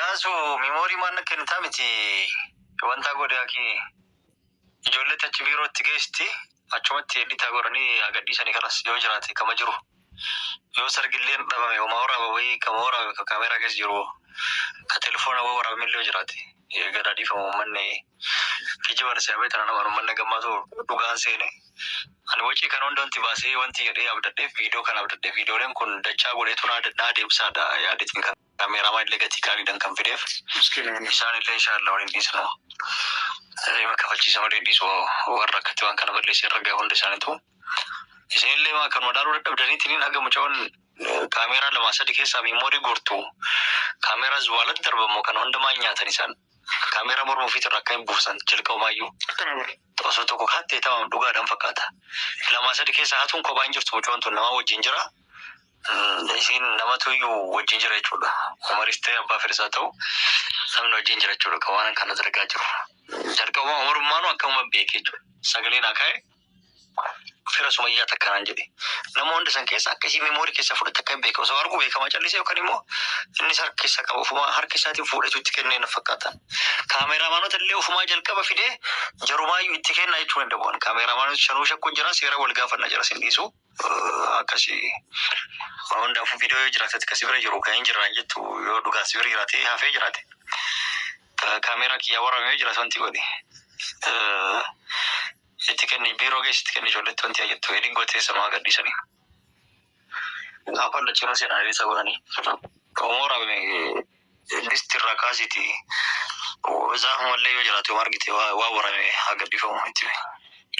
Yaasu memory maan kennitaa miti wanta godhe aki ijoolleetti achi biirootti geessti achumatti edit godhanii agadhiisanii kanas yoo jiraate kama jiru. Yoo sargilleen dhabame homaa waraaba wayii kama waraabe ka kaameeraa keessa jiru ka telefoona wayii waraabame illee yoo jiraate gada dhiifamu uummanni kijiban si'amee tana nama uummanni gammaatu dhugaan seene. Ani wacii kan hunda wanti baasee wanti jedhee abdadheef viidiyoo kana abdadhe viidiyooleen kun dachaa godheetu naa deebisaadha yaadetiin kan kaameeraamaa illee gatii qaaliidhaan kan fideef. Miskiina manni. Isaan illee inshallah waliin dhiisnu. Kafalchiisa malee dhiisu warra akkatti waan kana balleesse irra gahu hunda isaaniitu. Isinillee maa kanuma dhaaluu dadhabdaniitiin haga mucaawwan kaameeraa lama sadi keessaa memory guurtu. Kaameeraa zuwaalatti darbamu kana hunda maal nyaatan isaan. Kaameeraa morma ofiitirra akka hin buusan jalqabumaayyuu. Akkana bara. Osoo tokko kattee tamam dhugaadhaan fakkaata. Lama sadi keessaa hatuun kophaa hin jirtu mucoon tun nama wajjin jira. Isiin namatu iyyuu wajjin jira jechuudha. Umaris ta'e abbaa fedhisaa ta'u namni wajjin jira jechuudha. Kan waan kana dalagaa jiru. Jalqabuma umarummaanuu akkamuma beeke jechuudha. Sagaleen haa ka'e fira sumayyaa takkanaan jedhe. Nama hunda san keessa akkasii memory keessa fudhate akka hin beekamu. Osoo arguu beekamaa callisee yookaan immoo innis harka keessaa qaba ofumaa harka isaatiin fuudhetu itti kennee na fakkaata. Kaameraamaanota illee ofumaa jalqaba fidee jarumaayyuu itti kennaa jechuu danda'u. Kaameraamaanota shanuu shakkuun jira seera wal gaafannaa jira sin dhiisu. Akkasii waan hundaafuu viidiyoo yoo jiraate akkasii bira jiru kan hin jiraan jettu yoo dhugaa si bira jiraate hafee jiraate. Kaameeraa kiyyaa waraabame yoo jiraate wanti godhe. Itti kenni biiroo geessi itti kenni ijoolletti wanti jettu edit gootee sanumaa gadhiisanii. Afaan lachinuu seenaa isa godhanii. Qomoo waraabame listi irraa kaasiiti. Zaafumallee yoo jiraate yoo argite waa waraabame haa gadhiifamu itti.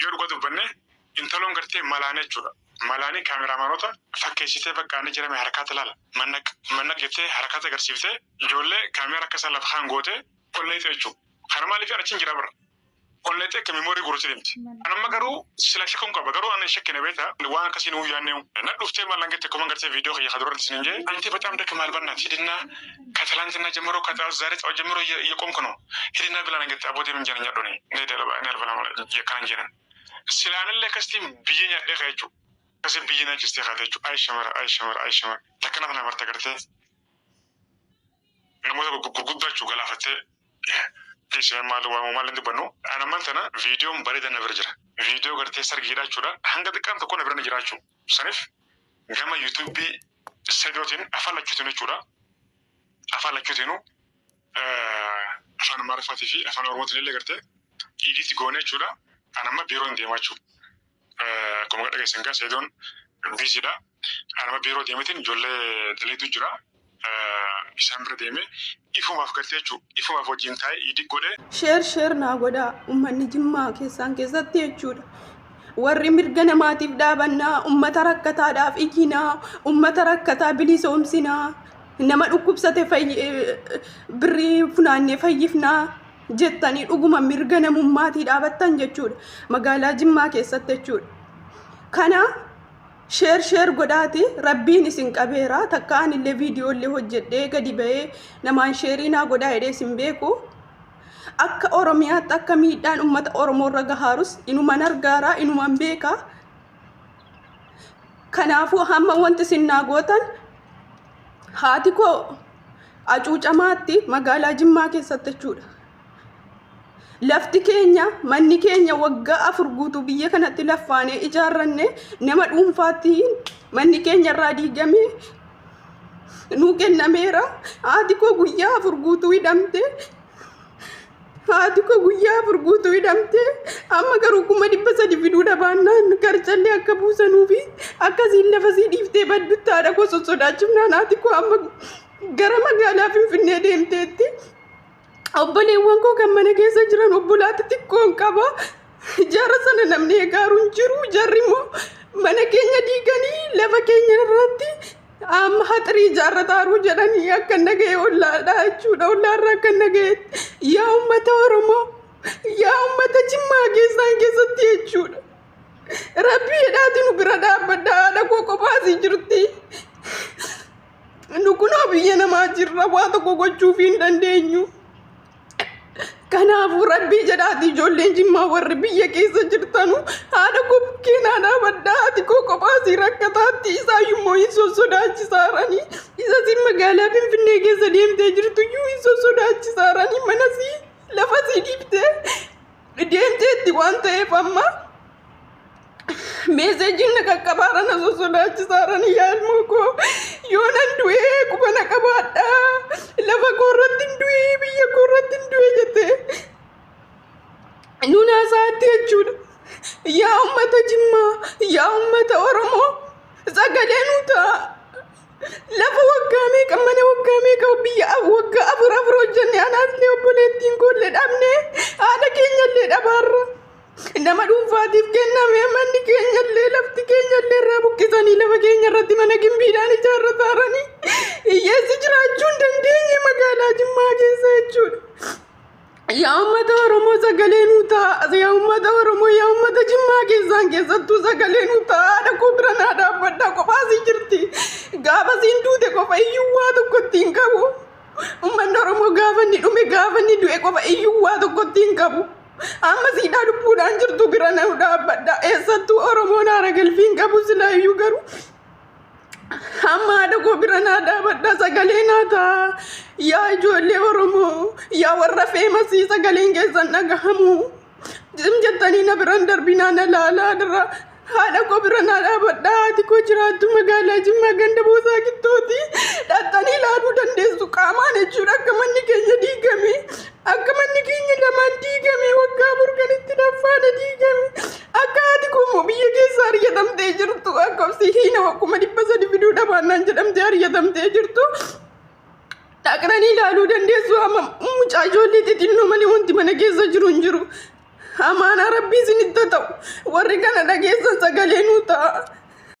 Yoo dhugaa dubbanne intaloon gartee malaanii jechuudha. Malaanii kaameraamaanota fakkeessitee bakka inni jirame harkaatti ilaala. Mannaq mannaq jettee harkaatti agarsiiftee ijoollee kaameera akka isaan lafa kaan gootee qolleexee jechuudha. Kana maaliif ani achi hin jira bara. Qolleexee akka memory guurutti deemti. Ani amma garuu sila shakkuun qaba garuu ani shakkine beektaa waan akkasii nuu yaadne na dhuftee maal langetti akkuma gartee viidiyoo kiyya ka duratti isin jee አንተ በጣም ደክመሃል በእናትህ ሂድና ከትላንትና ጀምሮ ከዛሬ ጠዋት ጀምሮ እየቆምክ ነው ሂድና ብላ ነገ አቦቴ ምን ጀነኛ ዶኔ እኔ አልበላም kanan jedhan silaanillee akkasitiin biyyee nyaadhee ka'e jechuudha. Akkasii biyyee nyaachistee kaate jechuudha. Ay shamara ay shamara ay shamara takkana tana marte gartee namoota gurguddaa jechuudha galaafattee dhiisee maal waamu maal hin dubbannu. Ana ammaan tana viidiyoon bareeda na bira jira. Viidiyoo gartee sargiidha jechuudha. Hanga xiqqaan tokko na bira ni jira jechuudha. Saniif gama yuutuubii Sedootiin afaan lachuutiin jechuudha. Afaan lachuutiinuu afaan Amaariffaatii fi afaan Oromootiin illee gartee edit goone jechuudha. An amma biiroo hin deemaa jechuudha. Akkuma dhageessan gaa Seedoon busydha. An amma biiroo deemeetiin ijoollee daleetu jira. Isaan bira deemee ifumaaf gartee jechuudha. Ifumaaf wajjin taa'ee edit godhee. Share share naa godhaa uummanni Jimmaa keessaan keessatti jechuudha. Warri mirga namaatiif dhaabannaa, uummata rakkataadhaaf iyyinaa, uummata rakkataa bilisoomsinaa, nama dhukkubsate birrii funaannee fayyifnaa jettanii dhuguma mirga namummaatii dhaabattan jechuudha. Magaalaa Jimmaa keessatti jechuudha. Kana share share godhaati rabbiin isin qabeera takka anillee viidiyoolee hojjedhee gadi ba'ee namaan share naa godhaa jedhee isin beeku. Akka Oromiyaatti akka miidhaan uummata Oromoo irra gahaarus inuman argaaraa inuman beekaa. Kanaafuu hamma wanti isin naa gootan haati koo hacuucamaatti magaalaa Jimmaa keessatti jechuudha. Lafti keenya manni keenya waggaa 4 guutuu biyya kanatti laffaanee ijaarranne nama dhuunfaatti manni keenya irraa diigamee nuu kennameera. Haati koo guyyaa 4 guutuu hidhamte. Haati koo guyyaa 4 guutuu hidhamte. Amma garuu 300,000 fiduu dhabaannaan garcallee akka buusanuufi akkasiin lafa sii dhiiftee baddutti haadha koo sossodaachifnaan haati koo amma gara magaalaa Finfinnee deemteetti. Obboleewwan koo kan mana keessa jiran obbolaatti xiqqoon qaba. Jara sana namni eegaaru hin jiru. Jarri immoo mana keenya diiganii lafa keenya irratti amma haxirii ijaarrataaru jedhanii akka nagahee ollaadha jechuudha. Ollaarraa akka nagaheetti. Yaa uummata Oromoo, yaa uummata Jimmaa keessaan keessatti jechuudha. Rabbii jedhaati nu bira dhaabbadha. Haadha koo kophaasii jirti. Nu kunoo biyya namaa jirra waa tokko gochuuf hin dandeenyu. Kanaafuu rabbii jedhaati ijoolleen Jimmaa warri biyya keessa jirtanu haadha koo bukkee naa dhaabadhaa. Haati koo kophaa isii rakkataatti isaayyummoo hin sossodaachisaaranii. Isa siin magaalaa Finfinnee keessa deemtee jirtuyyuu hin sossodaachisaaranii mana sii lafa sii dhiiftee deemteetti waan ta'eef amma meeseejiin na qaqqabaara na sossodaachisaaranii. Yaa ilmoo koo, yoo nan du'ee quba na qabaadhaa, lafa koo irratti hin du'ee, biyya koo irratti hin du'e jettee nuun haasaatti jechuudha. Yaa ummata Jimmaa, yaa ummata Oromoo, sagalee nu ta'a. Lafa waggaa meeqa, mana waggaa meeqa, biyya waggaa afur afur hojjenne, anaasillee obboleettiin koollee dhabne, haadha keenyallee dhabaarra. Nama dhuunfaatiif kenname manni keenyallee, lafti keenyallee irraa buqqisanii lafa keenya irratti mana gimbiidhaan ijaarrataaranii hiyyeessi jiraachuu hin dandeenye magaalaa Jimmaa keessa jechuudha. Yaa uummata Oromoo, sagalee nuu ta'a. Yaa uummata Oromoo, yaa uummata Jimmaa keessaan keessattuu sagalee nuu ta'a. Haadha koo bira naa dhaabbadhaa, kophaasii jirti. Gaafa siin duute qofa iyyuu waa tokkotti hin qabu. Uummanni Oromoo gaafa inni dhume, gaafa inni du'e qofa iyyuu waa tokkotti hin qabu. Amma siidhaa lubbuudhaan jirtu bira na dhaabbadha. Eessattuu Oromoon haara galfii hin qabu silaa iyyuu, garuu amma haadha koo bira naa dhaabadha, sagalee naa ta'a. Yaa ijoollee Oromoo, yaa warra famous sagaleen keessan dhagahamu. Jim jettanii na biran darbinaa, na laalaa dira. Haadha koo bira naa dhaabadha. Haati koo jiraattu magaalaa Jimmaa ganda Boosaa Gittooti. Dhattanii ilaaluu dandeessu qaamaan jechuudha, akka manni keenya diigame. Akka manni keenya lamaan diigame, waggaa 4 kan itti naffaana diigame. Akka haati koo immoo biyya keessa ari'atamtee jirtu, akka oksijiina 300,000 fiduu dhabaannaan jedhamtee ari'atamtee jirtu. Dhaqnanii ilaaluu dandeessu. Amma mucaa ijoollee xixinnoo malee wanti mana keessa jiru hin jiru. Amaanaa rabbii isinitti haa ta'u. Warri kana dhageessan sagalee nuu ta'a.